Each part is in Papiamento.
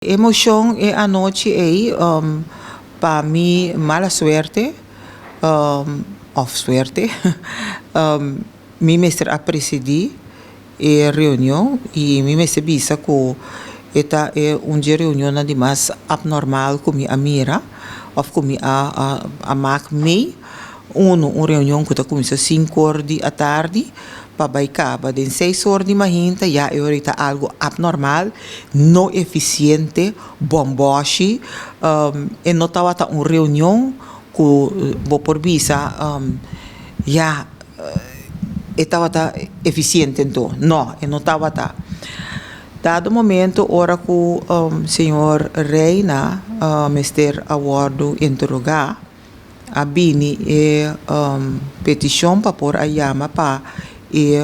E mocion e anochi ey, pa mi mala suerte, of suerte, mi mester a presidi e reunion y mi mester bisa cu e ta e un dje reunionnan di mas abnormal cu mi a mira of cu mi a maak mee. Uno, un reunion cu ta cuminsa 5 or di atardi pa bay caba den 6 or di mainta, ya e ora ta algo abnormal, no eficiente, bomboshi, e no tabata un reunion cu bo por bisa, ya, e tabata eficiente anto. No, e no tabata. Dado momento, ora cu señor Reina mester a wordo interroga, a bini e peticion pa por a yama pa e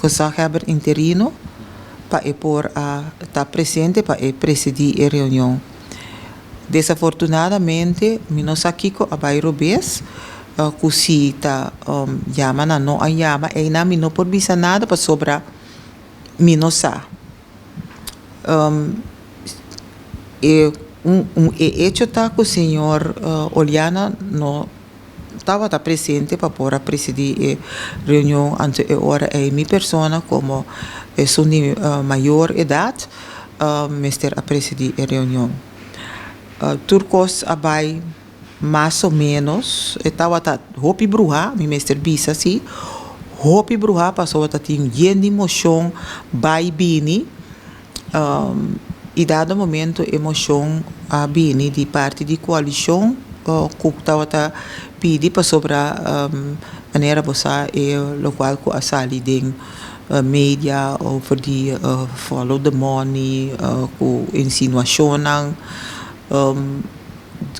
gezaghebber interino pa e por a ta presente pa e presidi e reunion. Desafortunadamente, mi no sa kico a bay robes, cu si ta yama na no a yama, eynan mi no por bisa nada pasobra mi no sa. E hecho ta cu señor Oliana no tabata presente pa por a presidi e reunion, anto e ora ey mi persona como esun di mayor edad mester a presidi e reunion. Tur cos a bay mas o menos, e tabata hopi bruha, mi mester bisa si, hopi bruha pasobra tatin yen di mocion bay bini, y dado momento e mocion a bini di parti di coalicion cu tabata pidi pasobra, manera bo sa, e locual cu a sali den media over di follow the money, cu insinuacionnan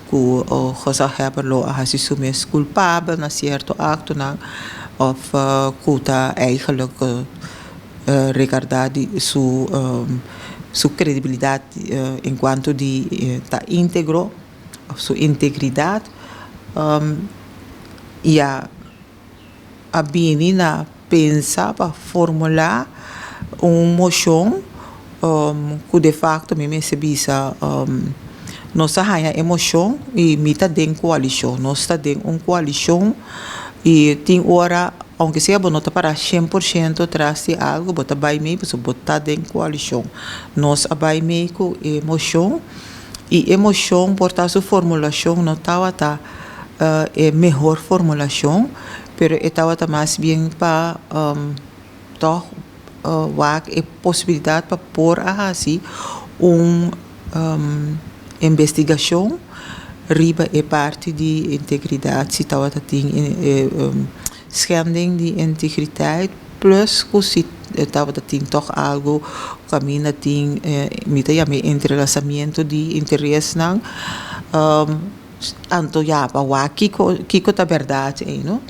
cu gezaghebber lo a hasi su mes culpabel na cierto actonan of cu ta eigenlijk regarda di su credibilidad en cuanto di ta integro of su integridad, ya, a bini na pensa pa formula un mocion cu de facto mi mester bisa, nos a haya e mocion y mi ta den coalicion. Nos ta den un coalicion y tin ora, aunke sea bo no ta para 100% tras di algo, bo ta bay mee pasobra bo ta den coalicion. Nos a bay mee cu e mocion y e mocion por ta su formulacion no tabata e mehor formulacion, pero e tabata mas bien pa toch wak e posibilidad pa por a hasi un investigacion riba e parti di integridad, si tabata tin schending di integriteit, plus cu si tabata tin toch algo caminda tin, mi ta yama, entrelazamiento di interesnan, anto ya, pa wak kico ta berdad ey, no?